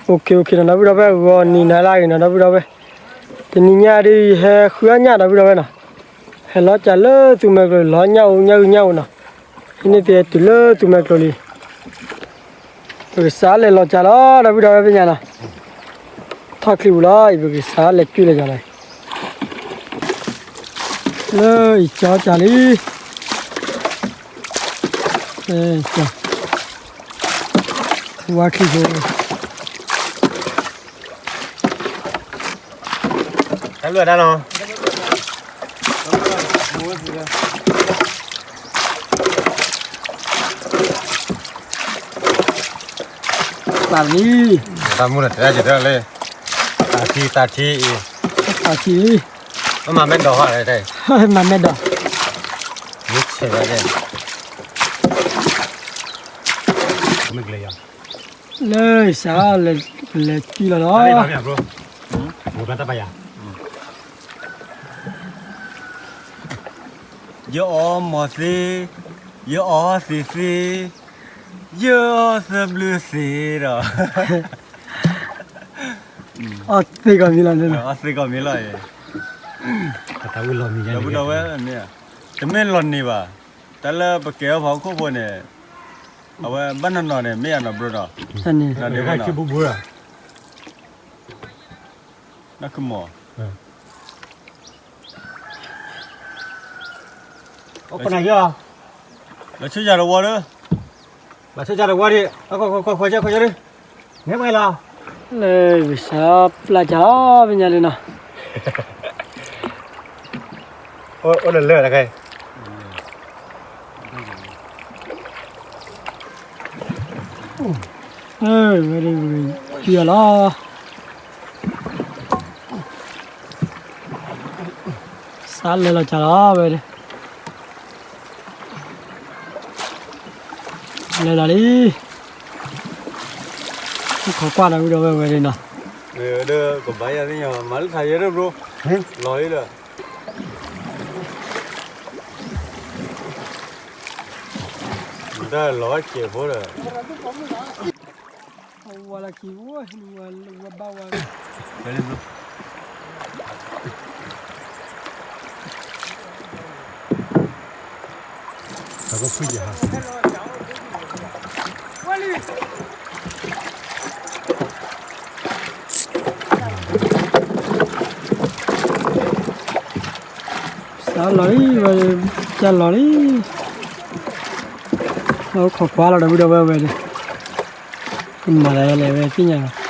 အိၣ်ခ့ အိၣ်ခ့နီၤ ဒီပုၢ်ဒီဝဲၢ် ဂီၤနံၤနၤလၢအဂ့ၤနီၤ ဒီပုၢ်ဒီဝဲၢ်, တနံၤညါဒ်အံၤ ဟဲဃုအါညၣ် ဒီပုၢ်ဒီဝဲၢ်နီၤ, ဟဲလီၤကၢ်လၢသူမဲာ်ကျိၤ လီၤညၣ်အူညၣ်ဂုၢ်ညၣ်အူနီၤ, ဟံးန့ၢ်သ့တုၤလၢသူမဲာ်ကျိၤလံ, ပကစးလဲၤလီၤကၢ်လီၤ ဒီပုၢ်ဒီဝဲၢ် ဖဲညါနီၤ, ထီၣ်ချံပူၤလီၤအံၤ ပကစးလဲၤကွံာ်လီၤကၢ်လီၤ, လၢအံၤကၠီကၢ်လံ, ဝါချံဖိ တၢ်ဘျုးတၢ်နီၤ, သးလံ, တၢ်မူလၢတဲဒၣ်က့ၤတၢ်လၢ သးထံ သးထံအံၤ, သးထံ, မ့ၢ်မၤမဲာ်ဒိးဟီလဲၣ်, မၤမဲာ်ဒိး, မ့ၢ်ဆဲးဝဲဒၣ်, မ့ၢ်ကလဲၤယီၤ, လၢစးလဲၤ လဲၤကွံာ်လီၤလီၤ. ယအီမီၤသ့, ယအီသံးသ့, ယအီသဘျုးသ့ဒီး, အီသ့ကီၢ်မံၤလီၤ, အီသ့ကီၢ်မံၤလီၤ, တၢ်ဝံၤလီၤမံၤညါ, တမ့ၢ်လီၤန့ၢ်ဘၣ်, တၢ်လၢပကဲအီၤဖီခိၣ်ဖိန့ၣ်, အဝဲဘၣ်နီၢ်နီၢ်န့ၣ် မ့ၢ်ယၤနီၢ်ဘျိဒီး, နီၢ်ဒ့ဘၣ်နီၢ်, နီၢ်ခမီၢ် လၢဆူညါတဝီဒီး, လၢဆူညါတဝီဒီး, နမ့ၢ်လီၤ, လၢဝံၤစၢ်ပျၢ်ကၢ်လီၤ ပညါလံနီၤ, အိၣ်လၢလၢတခါ, ဝဲဒၣ်ဝံၤကွံာ်လီၤ, စးလဲၤလီၤကၢ်လီၤဝဲဒၣ် လဲၤလီၤလံ, ခိးကွၢ်ဒီးဝံၤဒီးဝဲဝဲဒၣ်နီၤ, ဒီးကဘၣ်ယၤသ့ၣ်ညါ မၤလၢထးယဲၢ်ဒီးဘျိ, လီၤလံဒီး, တၢ်လီၤကဲးဖိဒီး ဝါလၢခံ ဝါဘၣ်ဝါ, စးလီၤလံ, ဝဲကၢ်လီၤလံ, လၢခိးကွၢ်လီၤဒီးဝံၤဒီးဝဲဝဲဒၣ်, ကမၤလၢလဲၤဝဲသ့ၣ်ညါလီၤ.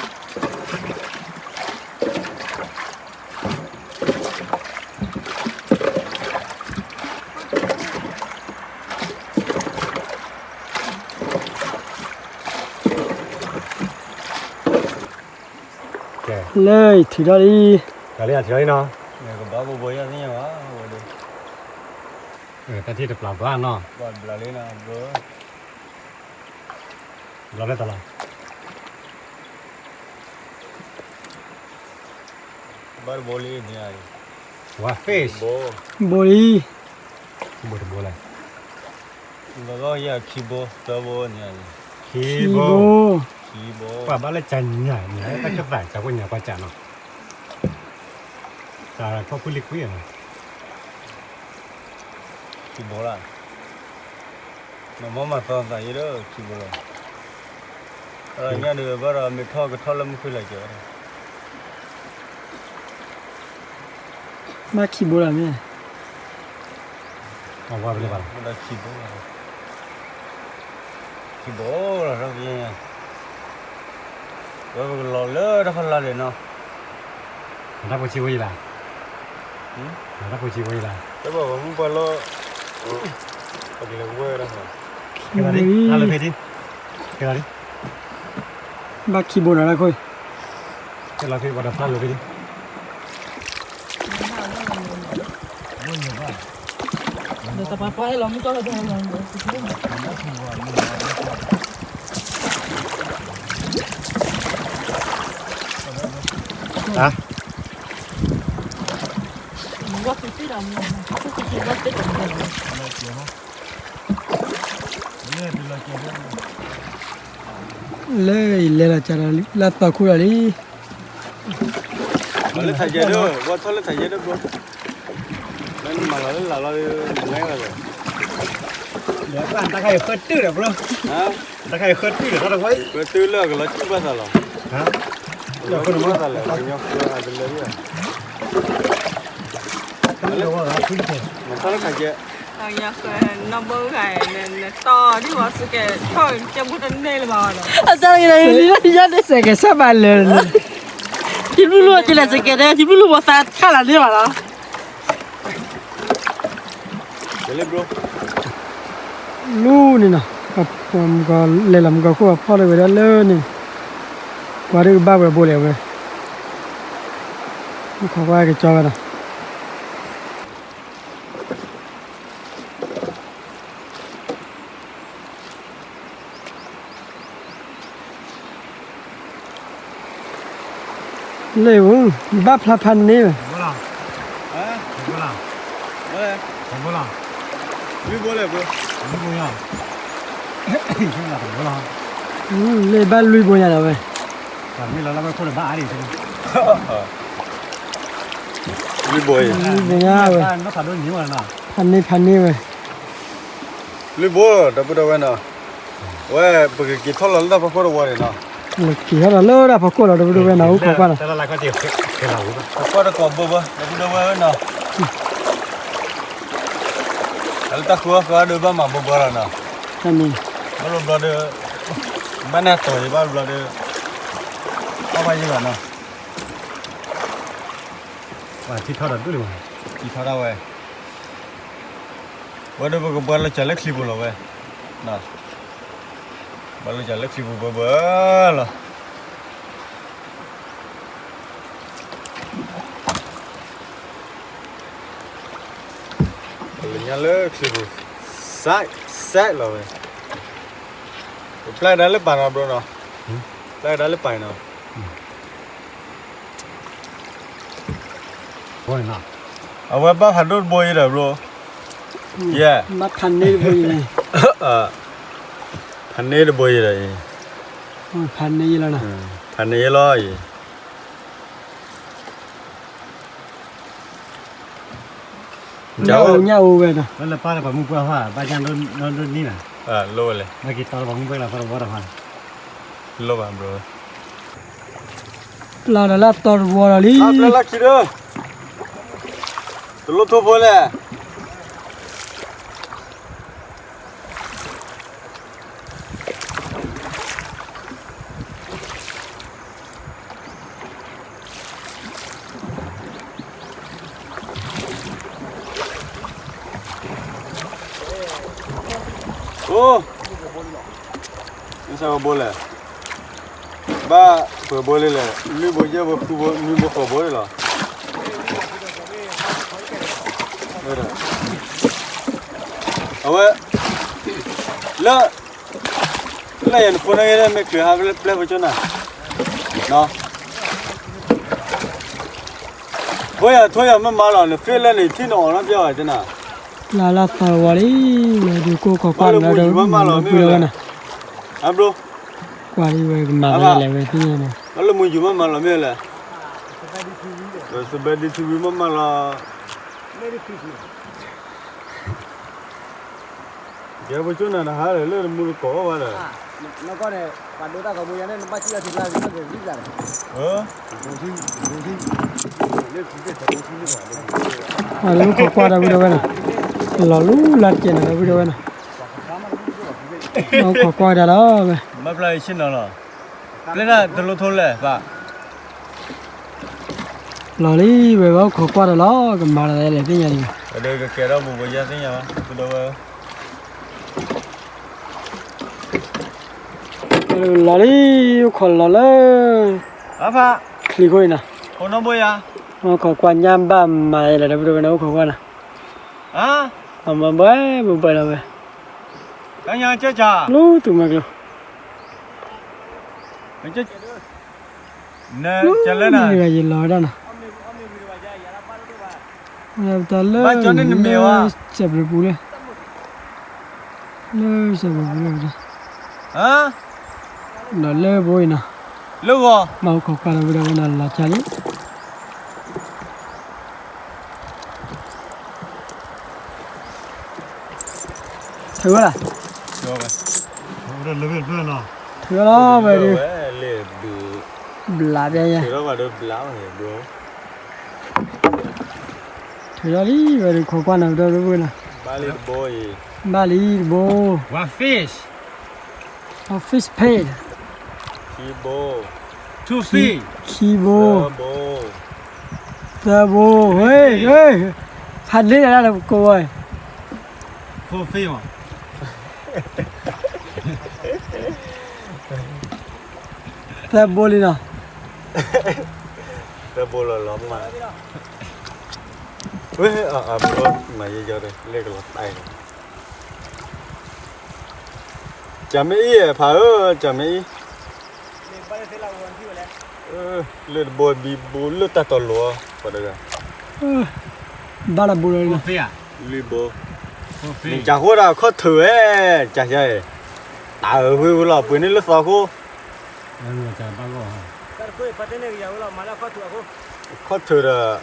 လၢယထံၣ်ထီၣ်လံ, ထံၣ်ထီၣ်လံနီၤ, ကဘၣ်ဘိဘိယသ့ၣ်ညါဘၣ်, တၢ်ထံၣ်တပျၢ်ဘၣ်နီၤ, ဘျီလၢတၢ်လီၤ ဘၣ်တဘိလံန့ၣ်, ဝါ fish ဘိလံ, ဘိတဘိလဲၣ်, ဘၣ်ယၤခံဘိသၢဘိန့ၣ်, ခံဘိ, ခံဘိ, ပှၤဘၣ်လၢကၠၤညၣ်န့ၣ် တၢ်ကသးကၠၤကွၢ်ညၣ်ပှၤကၠၤနီၤ, တၢ်ထီၣ်ဖုလံကွံာ်နီၤ, ခံဘိလီၤ. မၤမၤသီသးယဲဒီးခံဘိလီၤ. အညၣ်ဒုးဘၣ်ဒီးမ့ၢ်ထီၣ်ကထီၣ်လၢမုၢ်ခွံလၢကဲ, ဘၣ်ခံဘိလီၤမ့ၢ်, အဝါဘၣ်လၢဘၣ်လီၤ, ခံဘိ, ခံဘိလီၤ, ဝဲပကလီၤလၢတၢ်ဖီလာ်န့ၣ်နီၤ. နတၢ်ဖိဆံးဝဲယံၤလီၤ, နတၢ်ဖိဆံးဝဲယံၤလီၤ, တၢ်ဘၣ်ပှၤမုၣ်ပှၢ်လီၤ, ပကလဲၤဝဲဒၣ်, ကဲလီၤလံ, လၢဖဲဒံ, ကဲလီၤလံ, ဘၣ်ခံဘိနီၤတၢ်ခိၣ်, ကဲလီၤဖဲပှၤဒီးဖျါလၢဖဲဒံ. လၢယလဲၤလီၤကဒီးလၢသီခိၣ်လီၤလံ. လၢထးယဲၢ်ဒီး ဘီထီၣ်လၢထးယဲၢ်ဒီးဘျီ, လၢနမၤလီၤလၢလၢ်လီၤ, နတၢ်ခါယဃၢတုၢ်ဒီးဘျီ, တၢ်ခါယဃၢတုၢ်ဒီးတၢ်တဝဲ, ဃၢတုၢ်လၢအကလီၤကူၣ်ဘၣ်သးလီၤ, ကလီၤကူၣ်ဘၣ်သးလၢ ကညီဃၢအတလၢယဲၢ်, နထီၣ်လၢခါယဲၢ် နီၢ်ဘၢဂၤ နတီၢ်ဒ်ဝဲစကဲထီၣ်ကဲဘူးတန့ၢ်လၢၤဘၣ်, အတၢ်ကဲန့ၣ် စကဲဆၢဘၣ်လၢာ်န့ၣ်, ထံဘျုးလူၢ်ကလဲၤစကဲဒဲ ထံဘျုးလူၢ်ဘီသးခါလၢာ်န့ၣ်ဘၣ်လီၤ. လူန့ၣ်နီၤ, လဲၤလီၤမုၢ်ကီၢ်ခိၣ်အဖီၣ်လၢဝဲဒၣ်လၢန့ၣ်, ပှၤဒုးကဘၣ်ဝဲဘိလဲၣ်ဝဲ, မုၢ်ခိးကွၢ်ကကၠီဝဲဒီး လၢဝဲ, ဘၣ်ဖျါဖးန့ၢ်ဝဲ, လၢဘၣ်လွံၢ်ဘိညါဒီးဝဲ, လွံၢ်ဘိညါဝဲ, ဖးန့ၢ်ဖးန့ၢ်ဝဲ လၢဘိဒီပုၢ်ဒီဝဲၢ်နီၤ, အဝဲပကက့ၤထီၣ်လီၤလၢတၢ်ဖီခိၣ်တဝီန့ၣ်နီၤ, က့ၤထီၣ်လီၤလၢတၢ်ဖီခိၣ်လီၤ ဒီပုၢ်ဒီဝဲၢ်နီၤ, အိၣ်ခိးကွၢ်နီၤ, ဖီခိၣ်တကိးဘၢဘၢ ဒီပုၢ်ဒီဝဲၢ်နီၤ, လၢတၢ်ဃုအီၣ်ဃုအီဒီးဘၣ်မၤဘိဘၢလီၤနီၤ, ဘၣ်လီၤဘျီဒီး, ဘၣ်နၢ်တီၤယဘၣ်လီၤဘျီဒီး, အီၣ်ဘၣ်ယဲၢ်ဘၣ်နီၤ, ထံထီၣ်ဒီးဒူၣ်လံ, ထံထီၣ်ဒၣ်ဝဲ ဝဲဒီးပကဘှါလီၤစၢၤလၢချံပူၤလီၤဝဲ, ဘှါလီၤစၢၤလၢချံပူၤဘၢဘၢလီၤ, ပကညါလၢချံပူၤ, စဲးလီၤဝဲ, ပျဲကဒါလၢပၤနီၤဘျီနီၤ, ပျဲကဒါလၢပၤနီၤ အဝဲဘၣ်ဖးဒိၣ်တဘိအံၤဒီးဘျီ, ယဲ, ဖးန့ၢ်တဘိအံၤဒီး, ဖးန့ၢ်ယလီၤ, ဖးန့ၢ်ယလီၤအံၤ, ညၣ်အိၣ်ဝဲဒီး, လၢပၢ်လၢပှၤမုၢ်ပှၢ်ဖး ဘၣ်ညၣ်ဒိၣ်နံၤနၤ, လိၣ်ဝဲလဲၣ်, ပျဲလီၤလၢအတီတဝီဒီးလံ, ပျဲလၢခံဒီး, တလိၣ်ထိဖိလဲၣ် အိ, မ့ၢ်စးဝဲဘိလဲၣ်, ဘၣ်ပှဲၤဘိလံလဲၣ်, လွံၢ်ဘိယဲၢ်ဘိဃုဘိနွံဘိဃိးဘိန့ၣ်လီၤ. အဝဲ, လၢ, လၢယနဖိန့ၣ်မ့ၢ်ချုးဟးပျဲပကၠိနၤ, ထိယၤထိယၤမ့ၢ်မၤလီၤ နသ့ၣ်လၢန့ၣ်ထံၣ်နအီၣ်နီတဘျီဘၣ်တဲနၤ, လၢလၢသးဝီလံ, ဝဲဒုးကိၢ်ခိးကွၢ်နၤဒီး, ဘျီဝဲနၤ, ဘျီ, ကွၢ်လံဝဲကမၤဘၣ်လဲၣ်ဝဲသ့ၣ်ညါန့ၣ်, ဘၣ်လၢမုၢ်ယူၤမ့ၢ်မၤလီၤမ့ၢ်လဲၣ်, စဘဲဒံထံဝံၤမ့ၢ်မၤလီၤ ကဲပကၠိနၤတဟါဒီး လၢတမူတကိးဘၣ်ဒီး, အလၢခိးကွၢ်ဒီးဝံၤဒီးဝဲန့ၣ်, လီၤလၢခိးကွၢ်ဒီးဝံၤဒီးဝဲန့ၣ်, လီၤလၢလၢတကဲးနၤဒီးဝံၤဒီးဝဲန့ၣ်, လီၤခိးကွၢ်ဒၣ်လီၤဝဲ ဘၣ်ဖျါဆ့ၣ်နီၤလီၤ, ပျဲနၤတလိၣ်ထိလဲၣ်ပၢ်, လီၤလံဝဲ ဘၣ်အိၣ်ခိးကွၢ်ဒီးလီၤ ကမၤလီၤသးလဲၣ်သ့ၣ်ညါန့ၣ်, ဒီးကကဲထီၣ်ပူၤပယါသ့ၣ်ညါဘၣ် ပဒီဝဲ လီၤလံ, အိၣ်ခိးလီၤလၢ, ချံခိၣ်အံၤနီၤ, အိၣ်ခိးကွၢ်ညါဘၣ်မၤလဲၣ်ဒီး ပဒီဝဲန့ၣ် အိၣ်ခိးကွၢ်နီၤ, အမၤဘှဲဘှဲလီၤဝဲ, လူသူၣ်မၤကျိၤ လၢယလီၤဝဲဒၣ်နီၤ, ပတၢ်လၢ, လၢစဲးဘြူၤပူၤလၢ, လၢစဲးဘြူၤပူၤလၢ, ဟါ, ဒီးလၢဘိအံၤနီၤ, လၢဂီၤ မၤအိၣ်ခိးကွၢ်ဒီးဝံၤဒီးဝဲနီၤ လီၤကၢ်လံ. ထုးဝဲဒၣ်, ထုးဝဲလီၤဝဲဒုး, ဘျးဘျဲယဲ, ထုးလီၤလံဝဲဒုး ခိးကွၢ်နီၤ ဝံၤဒီးဝဲနီၤ, ဘၣ်လံတဘိ, fish, fish, ခံဘိ, သၢဘိ, ဟဲ, ဖးန့ၢ်ဒၣ်လၢကိးဝဲ, သၢဘိလံနီၤ, သၢဘိလီၤလီၤမး, ဝဲ, မၤယဲယီၤဒီး လၢကလီၤတၢ်အံၤ, ကၢ်မ့ၢ်အံၤ ဖးဧၢ, ကၢ်မ့ၢ်အံၤ, လၢတဘိဘံဘိလၢတၢ်တီၤလိၤ, ပှၤတဂၤ, ဘၣ်လၢဘိလီၤ, လွံၢ်ဘိ, ကၢ်ဃိဒၣ်ခီၣ်ထၢၣ်ဝဲ, ကၢ်ယါအံၤ, တၢ်အၢၣ်ဝံၤဝံၤလီၤ ပှ့ၤန့ၢ်လၢသီခိၣ်, ခီၣ်ထၢၣ်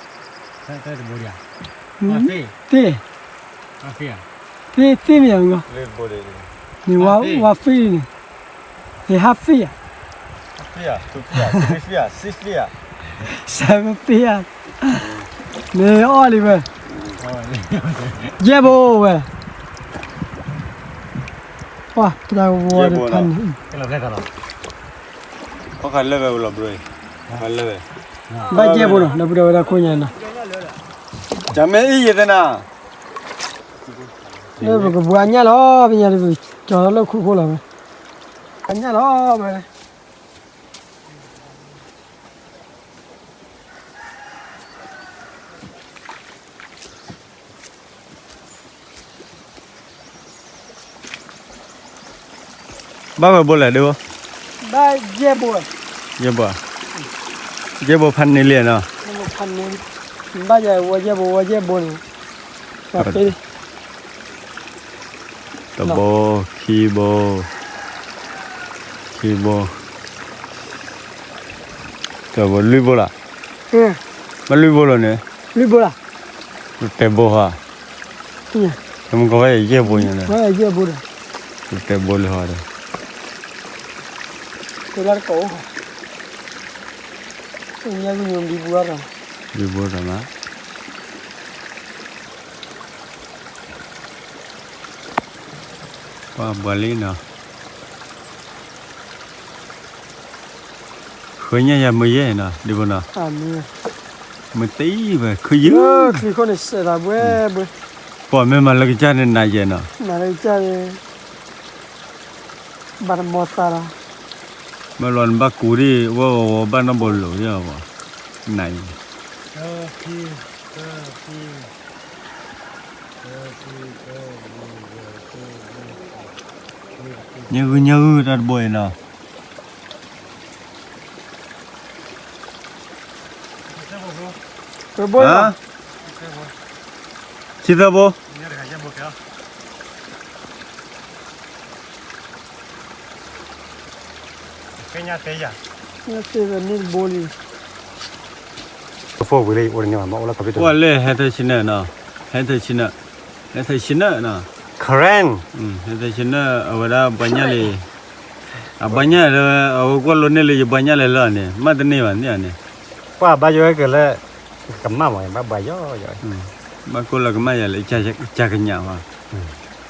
ဒီး, သ့ၣ်, သ့ၣ်မ့ၢ်ဧါ, န့ၣ်ဝါဖ့ၣ်န့ၣ်, န့ၣ်ဟးဖ့ၣ်ဧါ, စဲမ့ၢ်ဖ့ၣ်ဧါ, န့ၣ်အီၣ်လံဝဲ, ယဲၢ်ဘိဝဲ, ပှၤတၢ်ဝီတဖၣ်န့ၣ်, လၢဝဲ, ဘၣ်ယဲၢ်ဘိနီၤ ဒီပုၢ်ဒီဝဲၢ်တၢ်ခိၣ်ညါနီၤ, ကၢ်မ့ၢ်အံၤယသ့ၣ်နၤ, လၢပကဘှါညၣ်လီၤ ပညါဒီးပကကၠီၤလၢခိခိၣ်လီၤဝဲ, ဘှါညၣ်လီၤဝဲ ဘၣ်ဝဲဘိလဲၣ်ဒ်ဘိ, ဘၣ်ယဲၢ်ဘိ, ယဲၢ်ဘိ, ယဲၢ်ဘိဖးန့ၢ်လံနီၤ, ဘၣ်ယဲၢ်ဝဲယဲၢ်ဘိ ဝဲယဲၢ်ဘိန့ၣ်, တဘိ, ခံဘိ, ခံဘိ, တဘိလွံၢ်ဘိလီၤ, ဘၣ်လွံၢ်ဘိလီၤန့ၣ်, လွံၢ်ဘိလီၤ, တတဲဘိဟါ, မ့ၢ်ကီဝဲယဲၢ်ဘိညါန့ၣ်, ယဲၢ်ဘိဒီး, တတဲဘိလၢဟါဒီး, တဘိ, လွံၢ်ဘိဒီးမး ပှၤဘှါလံနီၤ, ဃၢညါယၤမုာ်ယဲနီၤ ဒ်ဘိနီၤ, မုာ်တ့ၢ်ဝဲ ခုယုၢ်, ပှၤမ့ၢ်မၤလၢကစၢ်န့ၣ်နးယဲနီၤ, ဘၣ်တမီၤသးဒီး, ဘၣ်လီၤနဘၣ်ကူးဒံး ဝဲဝဲဘၣ်နီၣ်ဘိလိၤဒံးအီၤ, နးယဲ, ညၣ်ဂုၢ်ညၣ်ဂုၢ်တၢ်တဘိအံၤနီၤ, တဘိ, ဆံသၢဘိ, ပှၤလၢဟဲထၢၣ်ဆနၢၣ်နီၤ, ဟဲထၢၣ်ဆနၢၣ်, ဟဲထၢၣ်ဆနၢၣ်နီၤ, ဟဲထၢၣ်ဆနၢၣ် အဝဲဒၣ်ဘှါညၣ်လံ, အဘှါညၣ်ဒီး အဝဲကွၢ်လိန့ၢ်လၢယဘှါညၣ်လဲၤလၢအီၤန့ၣ် မ့ၢ်တန့ၢ်ဘၣ်န့ၣ်န့ၣ်, ပှၤဘၣ်ယိၣ်ကလၢ, ကမၣ်မး ဘၣ်ဘှါယိၣ်ယိၣ်, ဘၣ်ကိၣ်လၢကမၣ်ယၤလၢ ကကညးဘၣ်,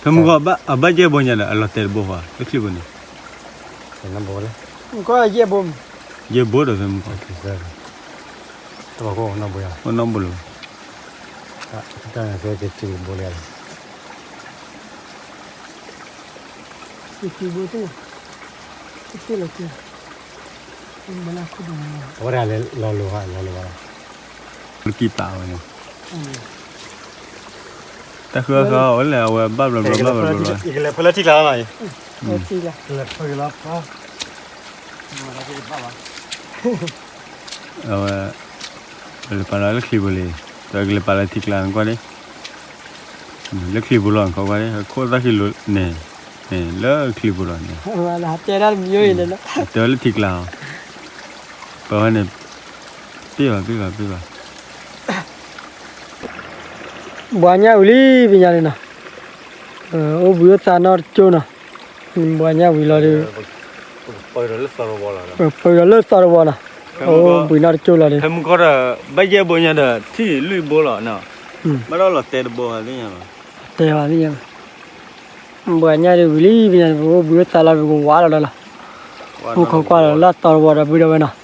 ဖဲမုၢ်ဂီၢ် အဘၣ်ယဲၢ်ဘိညါဒီး အလီၤတဲာ်တဘိဃီ လၢချံဘိန့ၣ်, ယဲၢ်ဘိဒီးဖဲမုၢ်ဂီၢ်, အိၣ်နီၣ်ဘိလီၤ, အဝဲဒၣ်လီၤလိၤ, လီၤလိၤဘၣ်လီၤ, လၢကံပာ်ဝဲန့ၣ်, တၢ်ဃုအဃုအီၤဝဲလဲၣ် အဝဲဘၣ်ဘျီဘျီဘၣ်ဘျီဘျီ, ကလဲၤဖဲလၢထံကျါလီၤ, အဝဲ, လဲၤပာ်လီၤလၢချံပူၤလံ, တကလဲၤပာ်လၢထံကျါနကွၢ်ဒၣ်, လၢချံပူၤလီၤနကွၢ်ဒၣ် ခိၣ်သၣ်ခံလိၤန့ၣ်, လၢချံပူၤလီၤန့ၣ်, တဲဒၣ်တမံၤအံၤန့ၣ်, တဲလၢထံကျါအီၤ, ပဝဲန့ၣ်, ပ့ၢ်ဘၣ် ပ့ၢ်ဘၣ် ပ့ၢ်ဘၣ်, ဘှါညၣ်ဝံၤလံ ပညါန့ၣ်နီၤ, အိၣ်ဘှံးအိၣ်သါနီတကၠိနီၤ, ဘှါညၣ်ဝံၤလီၤဒီး, ပၢၢ်ဒီးလၢသီတဝီလီၤဒီး, အိၣ်ဘှံးနီတကၠိလီၤဒီး, ဖဲမုၢ်ကီၢ်ဒီး ဘၣ်ယဲၢ်ဘိညါဒီး ထံၣ်လွံၢ်ဘိလီၤနီၤ, ဘၣ်ဒီးလီၤတဲတဘိသ့ၣ်ညါလီၤ, တဲဘၣ်သ့ၣ်ညါလီၤ, ဘှါညၣ်ဒီးဝံၤလံ ပညါန့ၣ် ပအိၣ်ဘှံးအိၣ်သါလီၤ ပကဝါလီၤဒီးလီၤ, အိၣ်ခိးကွၢ်လီၤလၢသီတဝီဒီး ဘုဒီးဝဲနီၤ,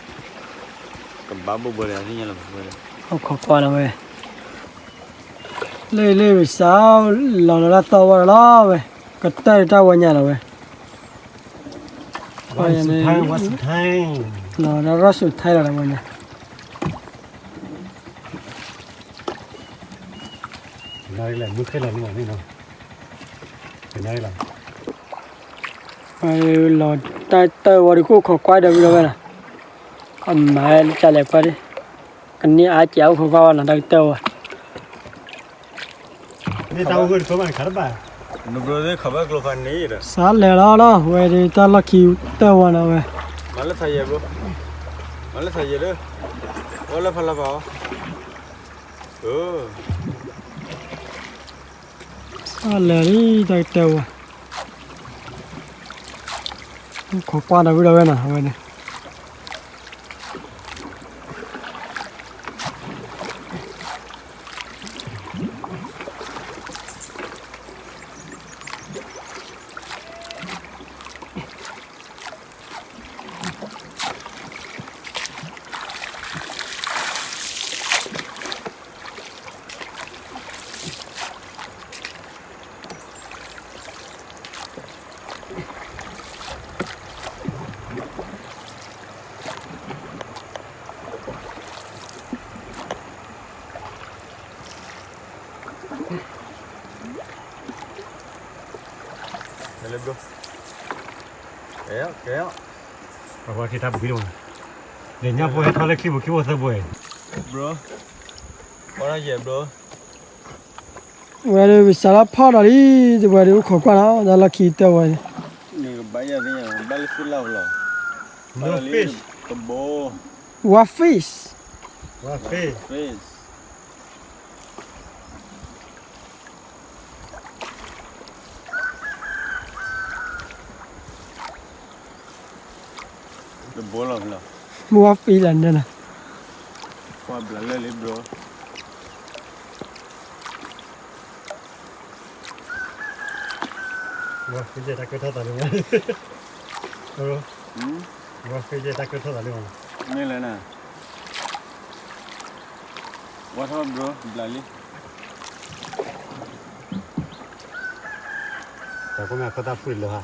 ကဘၣ်ဘိဘိလၢသ့ၣ်ညါလီၤ, အိၣ်ခိးကွၢ်လီၤဝဲ လ့ၢ်လ့ၢ်ဝံၤစး, လီၤလီၤလၢသီဝဲလီၤဝဲ, ကတၢၢ်တၢ်ဝဲညါလီၤဝဲ, လီၤဒီးရၢၣ်စူၤထဲလီၤဝဲန့ၣ်, လီၤတၢ်တၢၢ်ဝဲဒီး ကအိၣ်ခိးကွၢ်ဒီးဝံၤလီၤဝဲနီၤ, အမၤလၢတၢ်လဲၤကွၢ်ဒီး, ကန့ၢ်အါကဲအိၣ်ခိးကွၢ်ဝဲနီၤ တၢ်ကတၢၢ်ဝဲ မ့ၢ်တၢ်အိၣ်ဂၢၢ်တဖၢမးတခါတဘၣ်, နဘျီသ့ၣ်ခးဘၣ်ကျိဖးန့ၣ်ဒီး, စးလဲၤလီၤလီၤ ဝဲဒၣ်တၢ်လီၢ်ခံတၢၢ်ဝဲနီၤဝဲ, မၤလၢသးယဲၢ်ဘျီ, မၤလၢသးယဲၢ်လၢ, ဝဲလၢဖးလီၤဖးအီၤ, စးလဲၤလံ တၢ်ကတၢၢ်ဝဲ, ခိးကွၢ်ဒီးဝံၤဒီးဝဲနီၤ အဝဲန့ၣ် ကဲလၢဘျီ, ကဲ, ကဲ, ပှၤထံၣ်တၢ်ဘှံးလီၤ, ဒီးညၣ်ဖိဟဲထီၣ်လၢခံပူၤခံပူၤသၢပူၤ, bro, ပှၤထံၣ်ယဲၢ် bro, ဝဲဒၣ်ပစးထီၣ်ဖီၣ်ဒီးလံ, တဝဲဒၣ်အိၣ်ခိးကွၢ်နီၤ တၢ်လီၢ်ခံတၢၢ်ဝဲ, နကဘၣ်ယၤသ့ၣ်ညါ ဘၣ်လၢသူၣ်လၢ်ဝဲလီၤ, ဘၣ်လၢ fish, တဘိ, what fish, what fish. တဘိလီၤ, what fish လီၤန့ၣ်, ကွၢ်ဘျးလၢလံ bro, what fish တၢ်ကၢထီၣ်သးလံ, bro, what fish တၢ်ကၢထီၣ်သးလံ, မ့ၢ်လဲၣ်န့ၣ် ဝါထီၣ် bro ဘျးလံ, တၢ်ကိးမ့ၢ်အခိၣ်သၣ်ဖုၣ်လၢၤဧါ,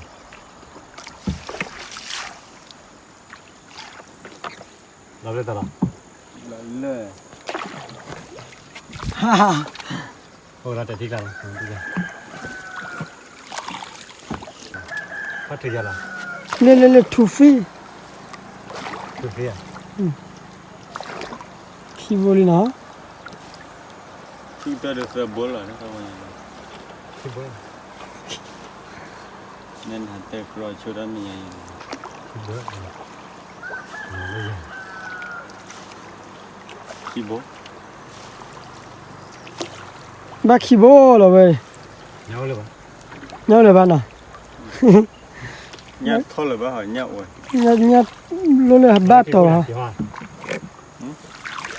လီၤဘျၢတၢ်လီၤ, ဘျးလၢ, အိၣ်ဒီးတထံၣ်ကျါလီၤ, ဖးထုးယၤလီၤ, လ့လ့လ့ ထူဖံ, ထူဖံဧါ, ခံဘိလံနီၤ, ခံဘိဒီးသၢဘိလီၤ, ခံဘိ, နနတဲကြီဆိတၢ်မဲာ်ညါအံၤ, ခံဘိ, ခံဘိ, ဘၣ်ခံဘိလီၤဝဲ, ညါအိၣ်လၢၤဘၣ်, ညါအိၣ်လၢၤဘၣ်နီၤ, ညါထီၣ်လၢၤဘၣ်, ညါအိၣ်, ညါလိၣ်လၢဘၣ်တီၤဘၣ်, အံၤလံ ပယၤ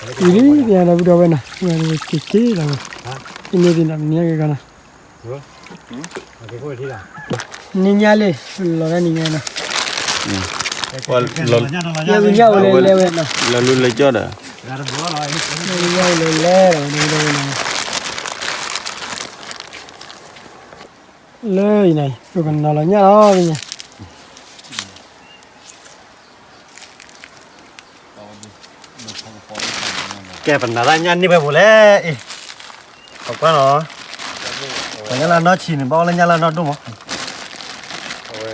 ဒီပုၢ်ဒီဝဲနီၤ, ဝဲက့ၤက့ၤလီၤဝဲ, အံၤန့ၣ်သ့ၣ်နီၤ နံၤညါက့ၤဂၤနီၤ, နံၤညါလံ, လီၤဒၣ်နံၤညါနီၤ, ညါဝံၤညါအိၣ်လၢလဲဝဲနီၤ, လၢလူလၢကၠီဒီး, ညါဝံၤညါအိၣ်လၢလဲလီၤဝဲ, လၢအံၤန့ၣ် ပကနီၤလီၤညၣ်လီၤ ပညါ ကဲ ပနာ်တၢ်ညၣ်န့ၢ်ဝဲပူၤလဲၣ်, အ့ၣ်, ပကွၢ်လီၤ, ပညၣ်လၢနီၢ်ဆံးန့ၣ် ဘၣ်အီၣ်လၢညၣ်လၢနီၢ်ဒိၣ်မး, အဝဲ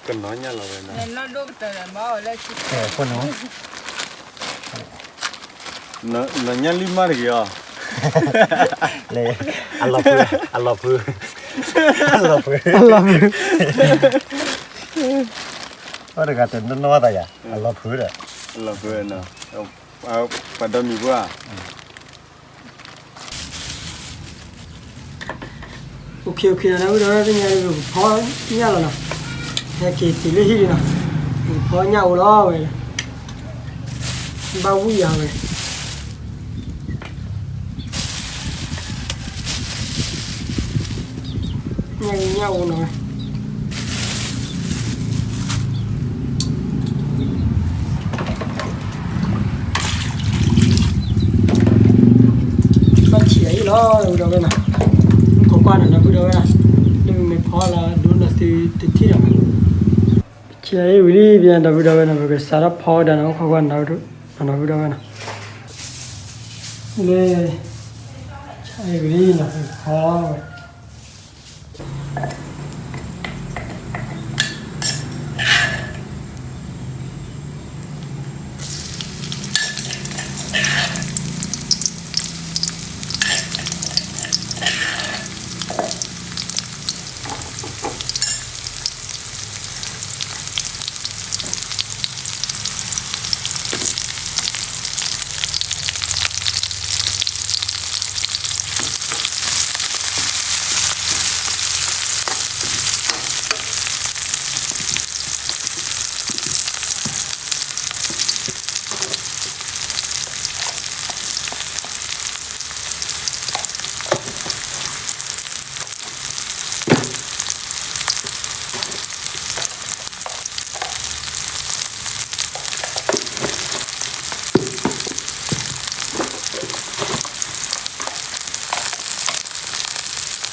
ကနီၤညၣ်လီၤဝဲ, နီၤညၣ်လံမးတဂ့ၤအီၤ, အလီၤဖု, အလီၤဖု, အလီၤဖုး, အလီၤဖုး, အတဂၤတနီၤနီၤသးယၤ, အလီၤဖုးဒီး, အလီၤဖုး, ပှၤဒီမံၤပှၢ် OK, OK နီၤ, ဒီပုၢ်ဒီဝဲၢ် သ့ၣ်ညါဒီး ပဖီညၣ်လီၤနီၤ, ဟဲက့ၤတုၤလၢဟံၣ်လံနီၤ, ပဖီညၣ်အိၣ်လီၤဝဲ, ဘၣ်ဝံၣ်ယၤဝဲ, ညၣ်ဂ့ၤညၣ်အိၣ်နီၤဝဲ ဘၣ်ဆံးအံၤလီၤ ဒီပုၢ်ဒီဝဲၢ်နီၤ, မုၣ်ကီၤကွၢ်နီၤ ဒီပုၢ်ဒီဝဲၢ်, လၢမ့ၢ်ဖီလီၤဒိနီၤသုတထံၣ်ဒီး, ဆံးအံၤဝံၤလံ ပဒီပုၢ်ဒီဝဲၢ်နီၤ ပကစးထီၣ်ဖီဝဲဒၣ်နီၤ မုၣ်ကီၤကွၢ်နီၤ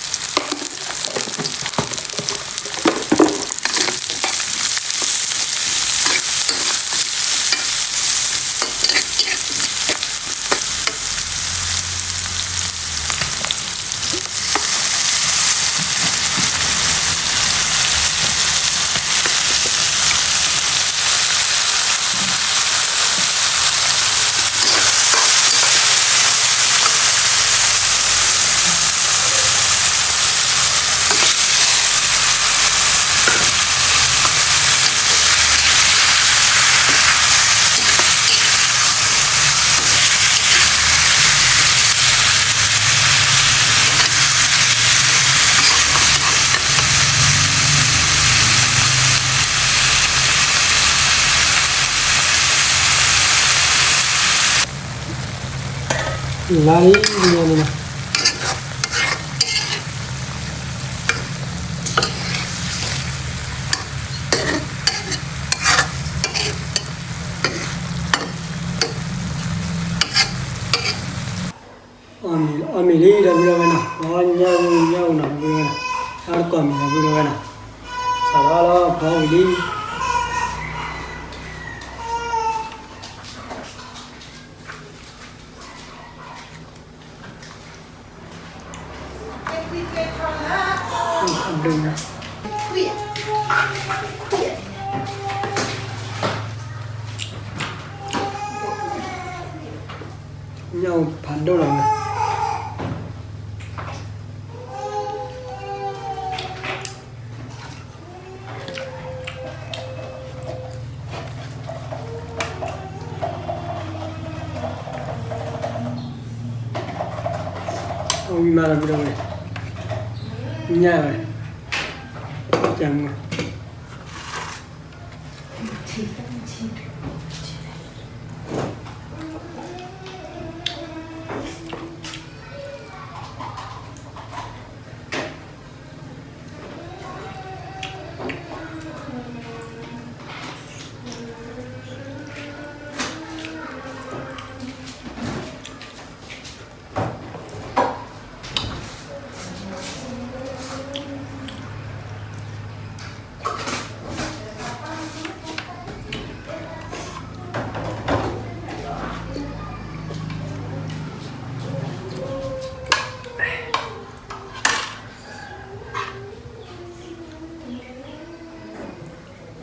ဒီပုၢ်ဒီဝဲၢ်နီၤ, လၢ ဆံးအံၤဝံၤလံနီၤ ဖီဝဲ လါလံန့ၣ် အီၣ်မ့ၤလံ ဒီပုၢ်ဒီဝဲၢ်နီၤ, ပှၤညၣ်ဂ့ၤညၣ်အိၣ်နီၤ ဒီပုၢ်ဒီဝဲၢ်နီၤ, အါတကီၢ်မ့ၤ ဒီပုၢ်ဒီဝဲၢ်နီၤ, စးထီၣ်လီၤ ဖီဝံၤလံ ညၣ်အိၣ်ဖးဒိၣ်လီၤဝဲ အဝံၤမးဒီပုၢ်ဒီဝဲၢ်, ညၣ်ဝဲ, ကမၤ ဝ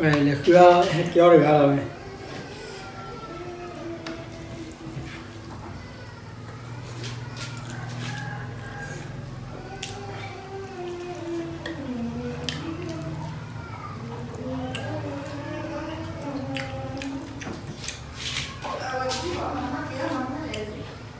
ဲလဲၤဃုအီၤ ဟဲက့ၤအီၣ်တဂၤလီၤဝဲ. ဝံၣ်မး မမအိၣ်ဖှိၣ်ဧါ. အီၣ်မ့ၤအီၣ်မ့ၤ, အီၣ်မ့ၤလဲၣ်, ညၣ်ဂုၢ်လၢလဲၣ်, ညၣ်အိၣ်, ပူစံမး, ညၣ်ဂုၢ်လၢလဲၣ်န့ၣ် အီၣ်မ့ၤလီၤ, ညၣ်ဂုၢ်လၢလဲၣ်ဒၣ်. အီၣ်ဝံၣ်မး ဒီပုၢ်ဒီဝဲၢ်. အိၣ်ခ့ အိၣ်ခ့ ဒီပုၢ်ဒီဝဲၢ်နီၤ, သ့ၣ်ညါဒ်အီၣ်ဝံၣ်လံ, ပှၤဟဲက့ၤဖီဟဲဟဲအီၣ်ဝံၣ်မးနီၤ, ပှၤညၣ်ဂုၢ်ညၣ်အိၣ်နီၤ ဒီပုၢ်ဒီဝဲၢ်နီၤ, အီၣ်ဖီဒီးအီၣ်ဝံၣ်မး ပှၤလဲၤဒီးဟဲက့ၤမၤဒုးအီၣ်သ့လီၤဃုာ်ဒီးအီၣ်နီၤ. အိၣ်ခ့ ဒီပုၢ်ဒီဝဲၢ်နီၤ, တၢ်မူကါဒ်ပဒိလီၤတိၢ်လီၤဆီဘၣ်နီၤ ဒီပုၢ်ဒီဝဲၢ်နီၤ, အိၣ်ဒၣ်လၢပလဲၤဃုအီၣ်ဝံၤ ပဟဲက့ၤအီၣ်နီၤ, ဟဲက့ၤဖီဖီနီၤ ဒီပုၢ်ဒီဝဲၢ်နီၤ, ဟဲက့ၤအီၣ်ဒီးဝံၣ်မးနီၤ ဒီပုၢ်ဒီဝဲၢ်နီၤ. တၢ်မူကါဒ်မၤတၢ်ဖဲလီၤ ဒီပုၢ်ဒီဝဲၢ်နီၤ, ပှ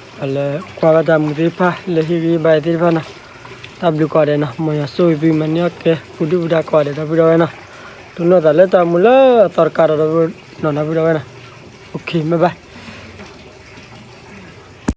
ၤလၢကွၢ်ဘၣ်တၢ်မူသ့ၣ်တဖၣ် လၢဟ့ၣ်ဂံၢ်ဟ့ၣ်ဘါသ့ၣ်တဖၣ်နီၤ, တၢ်ဘျုးကိးဂၤဒဲးနီၤ, မ်ယွၤဆိၣ်ဂ့ၤသုမၤန့ၢ်အီၣ်ကဲ ပူၤဒုၣ်ပူၤဒါကိးဂၤဒဲး ဒီပုၢ်ဒီဝဲၢ်နီၤ, တိၢ်နီၣ်သးလၢတၢ်မူလၢအသီတကးဒီး ဒီပုၢ် နီၤ ဒီပုၢ်ဒီဝဲၢ်နီၤ. အိၣ်ခ့ bye bye.